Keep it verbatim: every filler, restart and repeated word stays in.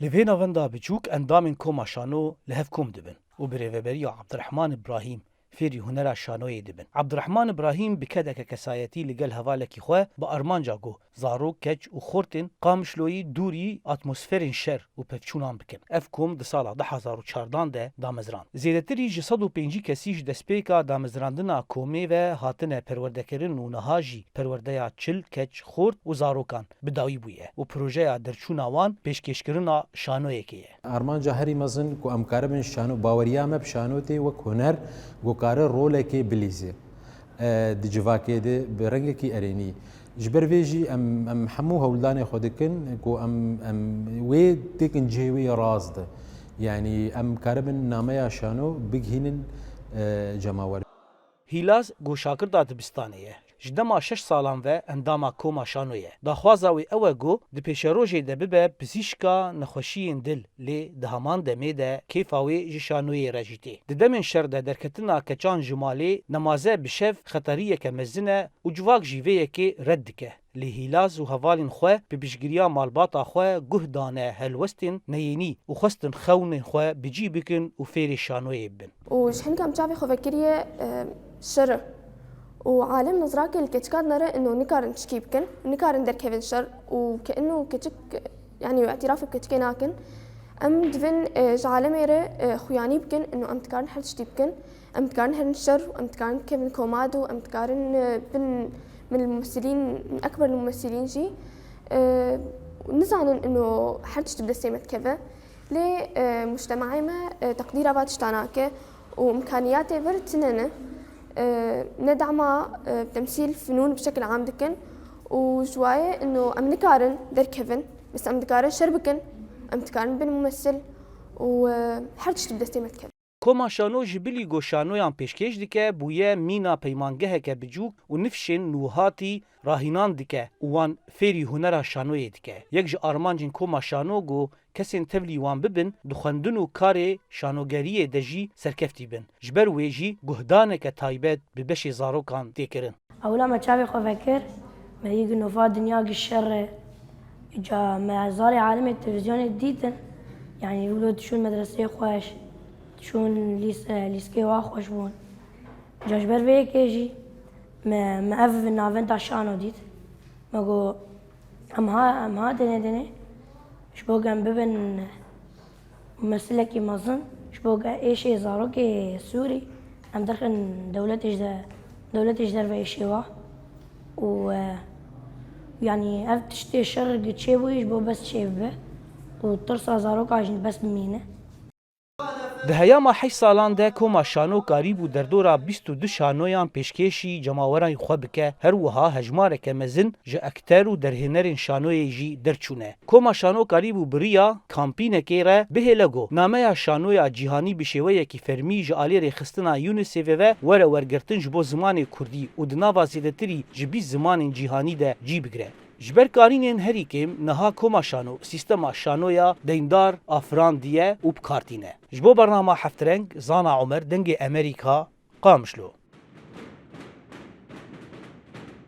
Li vê navenda biçûk endamên Koma Şano li hev kom dibin û bi rêveberiya Abdurehman Ibrahîm fêrî hunera şanoyê dibin. Abdurehman Ibrahîm bi kedeke kesayetî li gel hevalekî xwe bi armanca ku zarok, keç û xortên Qamişloyî dûrî atmosferên şer û pevçûnan bikin. Ev kom di sala du hezar û çardan de damezrand. Zêdetirî ji sed û pêncî kesî ji destpêka damezrandina komê ve hatine perwerdekirin û niha jî perwerdeya çil keç, xort û zarokan bi dawî bûye û projeya derçûna wan pêşkêşkirina şanoyekê ye. Armanca herî mezin ku em karibin şano, baweriya me bi şano tê wek huner ku kare rolekê bilîze, e, di civakê de bi rengekî erênî. Ji ber vê jî em, em hemû hewldanê xwe dikin ku em, em wê têkin cihê wê ya rast de. Yanî em karibin nameya şano bigihînin, e, cemawer. Hîlaz ku şagirda dibistanê ye. Ji dema şeş salan ve endama Koma Şano ye. Daxwaza wê ew e ku di pêşerojê de bibe pizîşka nexweşiyên dil, lê di heman demê de kêfa wê ji şanoyê re jî tê. Di demên şer de derketina keçan ji malê nemaze bi şev xeteriyeke mezin e û civak jî vê yekê red dike. Lê Hîlaz û hevalên xwe bi piştgiriya malbata xwe guh dane helwestên neyênî û xwestin xewnên xwe bi cî bikin û fêrê şanoyê bibin. Û ji hin ka em çavê xwe vekiriye, e, şer e. Û alem nizrake li keçika dinere ino nikarin tişkî bikin, nikarin derkevin şer û ke ino keçik, yanî îtiraf bi keçikê nakin. Em divin, e, ji alemê re, e, xuyanî bikin, ino em dikarin her tiştî bikin. Em dikarin herin şer, em dikarin bikevin komad û em dikarin, e, bin min mumesilîn, min ekber mumesilîn jî, e, nizanin ino her tişt bi destê me dikeve. Lê, e, mujtemaê me, e, teqdîra va tişta nake û imkaniyatê vir tune ne. E, ne dema, e, temsîl, fenûn bi şekil am dikin û ji wayê ino em nikarin derkevin. Bes em dikarin şer bikin, em dikarin bin mumesil û, e, her tişt bi destê me dikeve. Koma Şano ji bilî ku şanoyan pêşkêş dike, bûye mîna peymangeheke biçûk û nifşên nûhatî rahînan dike û wan fêrî hunera şanoyê dike. Yek ji armancên Koma Şano ku kesên tevlî wan bibin, di xwendin û karê şanogeriyê de jî serkeftî bin. Ji ber wê jî guhdaneke taybet bi beşê zarokan tê kirin. Ewla me çavê xwe vekir, me yê gi nova dinya gi şer e. Îca me zarê alemê televîzyonê dîtin. Yanî wilo diçûn medreseyê xweş, diçûn lîse, lîskê wa xweş bûn. Îca ji ber vê yekê jî me, me ev navenda şano dît. Me got, em ha, em ha denê denê, ji bo ku em bibin mumesilekî mezin, ji bo ku êşê zarokê Sûrî em derxin dewletê ji de, dewletê ji derve êşê wa. Û, e, yanî ev tiştê şer gi çêbûyî ji bo bes çêbibe. Û tirsa zaroka jî bes bimîne. Di heyama heşt salan de Koma Şano karîbû derdora bîst û du şanoyan pêşkêşî cemawerên xwe bike, her wiha hejmareke mezin ji ekter û derhênerên şanoyê jî derçûne. Koma Şano karîbû bi riya kampînekê re bihêle ku nameya şanoya cîhanî bi şêweyekî fermî ji alî rêxistina UNICEFê ve were wergirtin ji bo zimanê kurdî û di nava zêdetirî ji bîst zimanên cîhanî de cî bigire. Ji ber karînên herî kêm niha Koma Şano sîstema şanoya deyndar afirandiye û bi kar tîne. Ji bo bernama Heftreng, Zana Omer, Dengê Emerîka, Qamişlo.